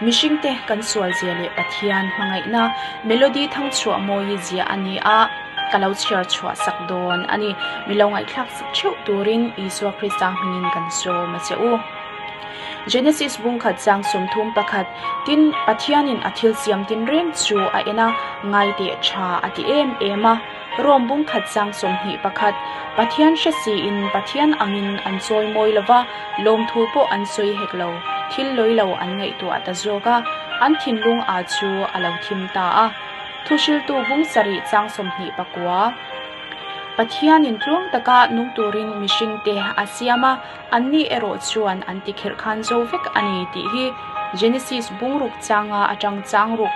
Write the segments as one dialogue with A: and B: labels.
A: Mihringte kan sual zia leh Pathian hmangaihna Melody Thangchhuah mawi zia a ni a, ka lo chhiar chhuah sak dawn a ni. Mi lo ngaihthlak sak theuh turin Isua Krista hmingin kan sawm a che u. Genesis bungkhat chang 31, Tin, Pathianin a thil siam tinreng chu a en a, ngaiteh tha a ti em em a. Rom bungkhat chang 21, Pathian hre siin Pathian angin an chawi mawi lo va, lawmthu pawh an sawi hek lo, thil lawi lo an ngaihtuah ta zawk a, an thinlung a chu a lo thim ta a. Thuhriltu bung sarih chang 29, Pathianin tluang taka nung turin mihringte a siam a, Anni erawh chuan an ti kherh khan zo vek a ni tih hi Genesis bungruk changa atang chang ruk.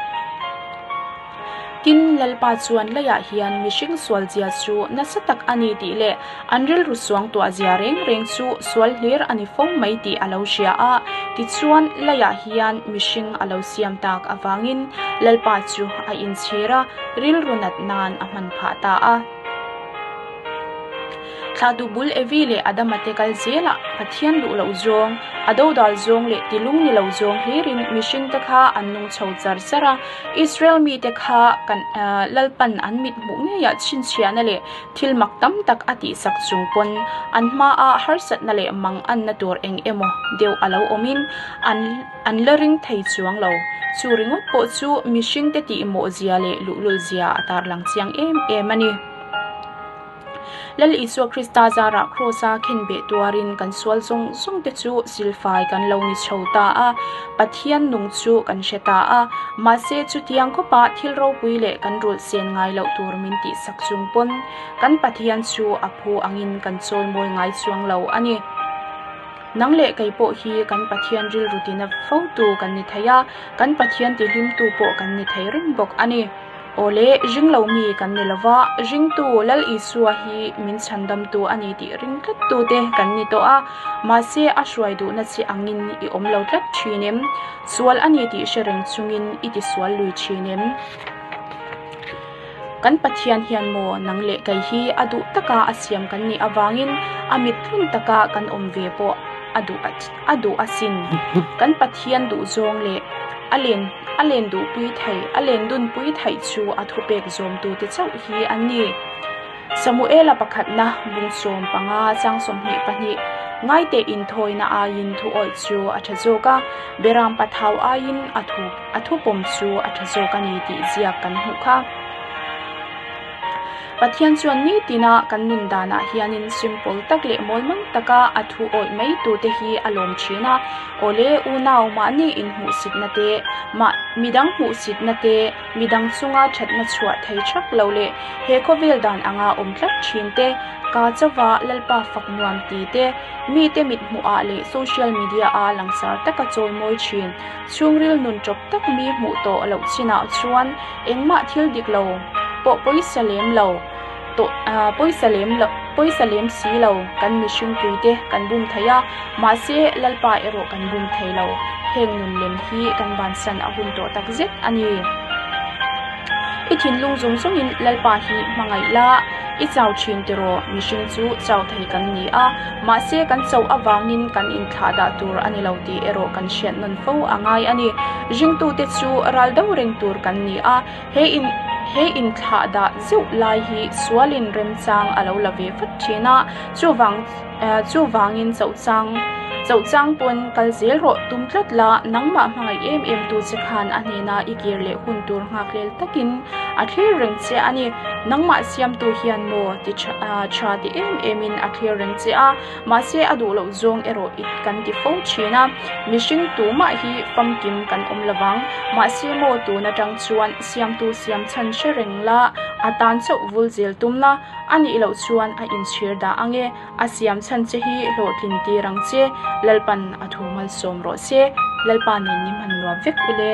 A: Tin, Lalpa chuan leiah hian mihring sualzia chu nasa tak a ni tih leh an rilru suang tuahzia reng reng chu sual hlir a ni fo mai tih a lo hria a, tichuan leiah hian mihring a lo siam tak avangin Lalpa chu a inchhir a, rilru nat nan a hman phah ta a. Thlahtu bul Evi leh Adama te kal zelah Pathian duh loh zawng, a dodal zawng leh tilung ni lo zawng hlirin mihringte kha an nung chho char char a. Israel mite kha kan Lalpan an mit hmuh ngeiah chhinchhiahna leh thil mak tam tak a tihsak chung pawn an hmaah harsatna leh manganna tur eng emaw deuh a lo awmin an an la ring thei chuang lo. Chu ringawt pawh chu mihringte tihmawhzia leh luhlulzia a tarlang chiang em em a ni. Lal Isua Krista zarah Kraws-a khenbeh tuarin kan sual zawng zawng te chu silfai kan lo ni chho ta a, Pathian nung chu kan hre ta a. Mahse chutiang khawpa thil ropui leh kan rulh sen ngai loh tur min tihsak chung pawn kan Pathian chu a phu angin kan chawimawi ngai chuang lo a ni. Nang leh kei pawh hi kan Pathian rilru tina fotu kan ni thei a, kan Pathian tihlimtu pawh kan ni thei reng bawk a ni. Awle, ring lo mi kan ni lova, ringtu Lal Isua hi min chhandamtu a ni tih ring tlattute kan ni tawh a, mahse a hruai duhna che angin i awm lo tlat thin em? Sual a ni tih hre reng chungin i tisual lui thin em? Kan Pathian hian maw nang leh kei hi a duh taka a siam kan nih avangin a mittlun taka kan awm ve pawh a duh a duh asin. Kan Pathian duhzawng leh a len a len duhpui thei a len dunpui theih chu a thupek zawmtute chauh hi an ni. Samuela pakhatna bung 15 chang 22 Ngaite inthawina aiin thu awih chu a tha zawk a, beram pathau aiin a thu a thupawm chu a tha zawk a ni tih ziak kan hmuh kha. Pathian chuan nitina kan nun danah hianin simple tak leh mawlmang taka a thu awih mai tute hi a lawm thin a. Awle, unau mahni inhmuhsitna te, mah midang hmuhsitna te, midang chunga thatna chhuah thei thak lo leh he khawvel dan anga awm tlat thin te, ka chauva Lalpa fak nuam ti te, mite mithmuhah leh social media a langsar taka chawimawi thin chhungril nun tawp tak mi hmuh tawh loh chinah chuan Engmah thil dik lo pawh pawisa lem lo tawh ah pawisa lem lo pawisa lem si lo kan mihring puite kan bum thei a, mahse Lalpa erawh kan bum thei lo. Heng nun lem hi kan bansan a hun tawh tak zet a ni. I thinlung zawng zawngin Lalpa hi hmangaih la, i chau thin tiraw mihring chu chau thei kan ni a, mahse kan chauh avangin kan inthlah dah tur a ni lo tih erawh kan hriat nawn fo a ngai a ni. Ringtute chu ral deuh reng tur kan ni a, he in he inthlah dah zeuh lai hi sualin remchang a lo la ve vat thin a, chuvang chuvangin chauhchang chauhchang pawn kal zel rawh tum tlat la, nangmah hmangaih em em tu che khan a hnena i kir leh hun tur nghak lel takin a thlir reng che a ni. Nangmah siamtu hian maw ti tha tha ti em emin a thlir reng che a. Mahse a duh loh zawng erawh it kan ti fo thin a, mihring tumah hi famkim kan awm lovang. Mahse maw tun atang chuan siamtu siam chhan hre reng la, a tan chauh vul zel tum la, a nih loh chuan a inchhir dah ang e, a siam chhan che hi hlawhtlin tir ang che, Lalpan a thu malsawm rawh se, Lalpa nen ni hman nuam vek ule.